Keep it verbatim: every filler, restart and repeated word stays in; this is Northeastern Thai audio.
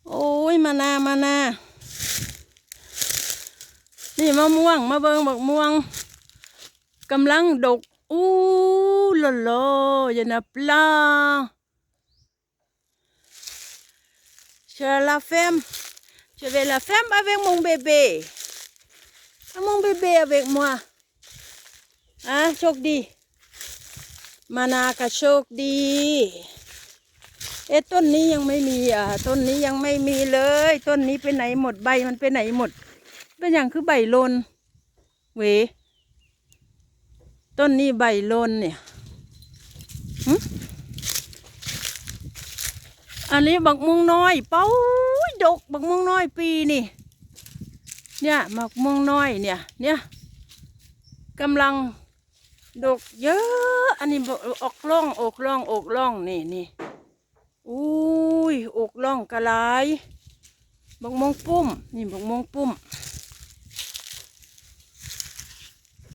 โอ้ย มานา มานา นี่มะม่วง มาเบิ่งบักม่วง กำลังดก อู้หล่อหล่อ อย่านะปลา Je la femme, je vais la femme avec mon bébé. Ah, mon bébé avec moi. อ่ะ โชคดี มานาก็โชคดี เอ๊ะ ต้นนี้ยังไม่มีอ่ะ ต้นนี้ยังไม่มีเลย ต้นนี้ไปไหนหมด ใบมันไปไหนหมด เป็นอย่างคือใบหล่น เวย ต้นนี้ใบหล่นเนี่ย หึ อันนี้บักม่วงน้อย เป้าดก บักม่วงน้อยปีนี่ เนี่ย บักม่วงน้อยเนี่ย เนี่ย กำลังดกเยอะ อันนี้บ่ ออกร่อง ออกร่อง ออกร่อง นี่ นี่ อุ้ย ออกร่องกะหลาย บักม่วงปุ้ม นี่บักม่วงปุ้ม